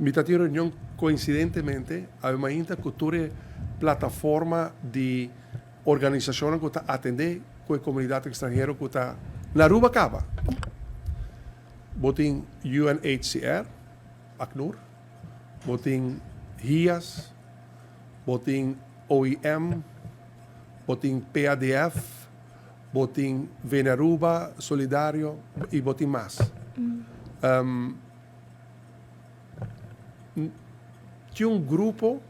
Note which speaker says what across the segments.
Speaker 1: Mi ta tin reunion coincidentemente awe mainta cu tur e plataforma di organisacionnan cu ta atende cu e comunidad extranhero cu ta na Aruba caba. Bo tin UNHCR, ACNUR, bo tin HIAS, bo tin OIM, bo tin PADF, bo tin Venearuba Solidario y bo tin mas. Tin un grupo,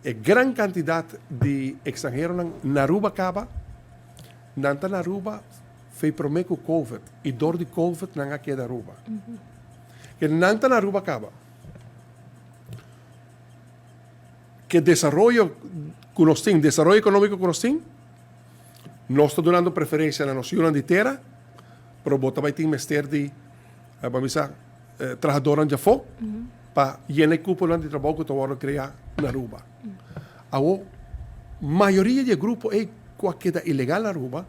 Speaker 1: e gran cantidad di extranheronan na Aruba caba, nan ta na Aruba fei prome cu Covid y door di Covid nan a keda Aruba. Ke nan ta na Aruba caba. Ke desaroyo cu nos tin, desaroyo economico cu nos tin, nos ta dunando preferencia na nos yunan di tera, pero bo ta bay tin mester di, ban bisa, trahadornan djafó pa yena e cuponan di trabou cu ta wordo crea na Aruba. Awo, mayoria di e grupo ey cu a keda ilegal na Aruba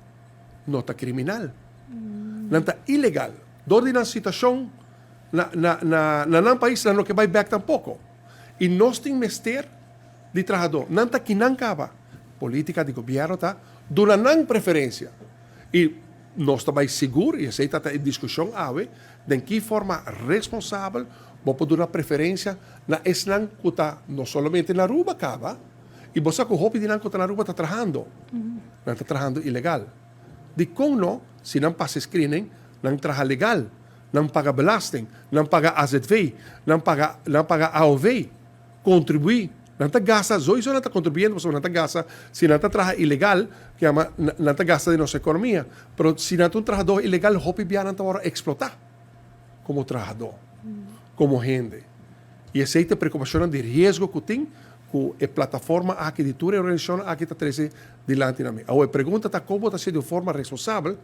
Speaker 1: no ta criminal. Nan ta ilegal. Dor di nan situacion na na na nan pais nan no ke bay bek tampoco. Y nos tin mester di trahador. Nan ta kinan caba. Politica di gobierno ta duna nan preferencia. Y nos ta bay sigur, y esey ta ta e discusion awe, den ki forma responsabel bo por duna preferencia na esnan cu ta no solamente na Aruba caba, y bo sa cu hopi di nan cu ta na Aruba ta trahando. Nan ta trahando ilegal. Dicon no, si nan pasa e screening, nan traha legal, nan paga belasting, nan paga azv, nan paga nan paga aov, contribui, nan ta gasta, soiso nan ta contribuyendo pasobra nan ta gasta, si nan ta traha ilegal, ke yama nan ta gasta den nos economia, pero si nan ta un trahador ilegal hopi bia nan ta worde explota como trahador, como hende. Y esey ta e preocupacionnan di riesgo cu tin cu e plataforma aki di tur e organisacionnan aki ta trece dilanti na mi. Awor e pregunta ta con bo ta haci di un forma responsabel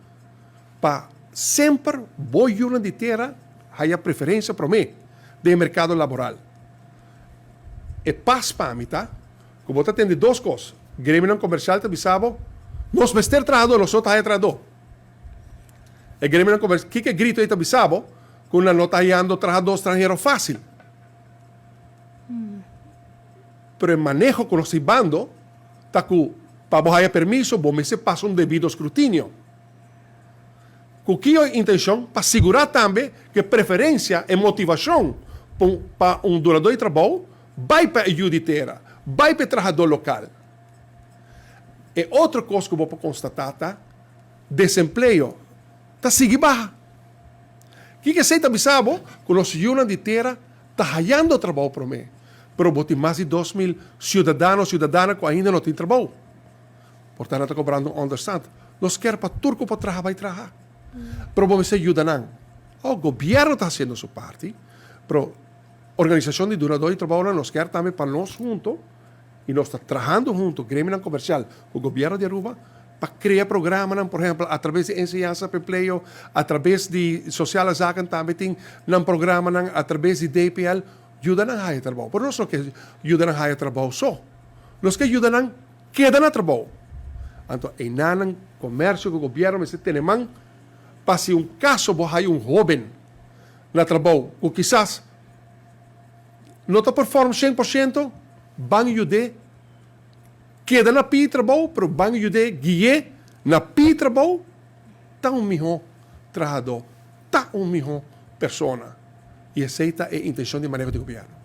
Speaker 1: pa semper bo yunan di tera haya preferencia prome den e mercado laboral. E pas pa mi ta cu bo ta tende dos cos, gremionan comercial ta bisa bo, nos mester trahador, nos no ta haya trahador. E gremionan comercial, kico e grito ey ta bisa bo? Cu nan no ta hayando trahador stranhero facil. Pero e maneho cu nos ta hibando ta cu pa bo haya permiso bo mester pasa un debido scrutinio. Cu ki intencion? Pa sigura tambe cu e preferencia, e motivacion pa un dunador di trabou bay pa e yu di tera, bay pa e trahador local. E otro cos cu bo por constata ta desempleo ta sigui baha. Kiko esey ta bisa bo? Cu nos yunan di tera ta hayando trabou prome, pero bo tin mas di 2000 ciudadano, ciudadana cu ainda no tin trabou. Por ta nan ta cobrando un onderstand. Nos kier pa tur cu por traha bay traha. Pero bo mester yuda nan. Oh, gobierno ta haciendo su parti, pero organisacion di dunador di trabounan nos kier tambe pa nos hunto, y nos ta trahando hunto, gremionan comercial cu gobierno di Aruba, pa crea programanan, por ehempel, a traves di enseñansa pa empleo, a traves di Sociale Zaken tambe tin nan programanan, a traves di DPL, yuda nan haya trabou. Pero nos no ke yuda nan haya trabou so. Nos ke yuda nan keda na trabou. Anto einanan comercio cu gobierno mester tene man pa si un caso bo haya un hoben na trabou cu kisas no ta perform 100%, ban yud'é keda na pidi trabou, pero ban yud'é gui'é na pidi trabou, ta un mihó trahadó, ta un mihó persona. I esei ta e intencion di maneho di gobierno.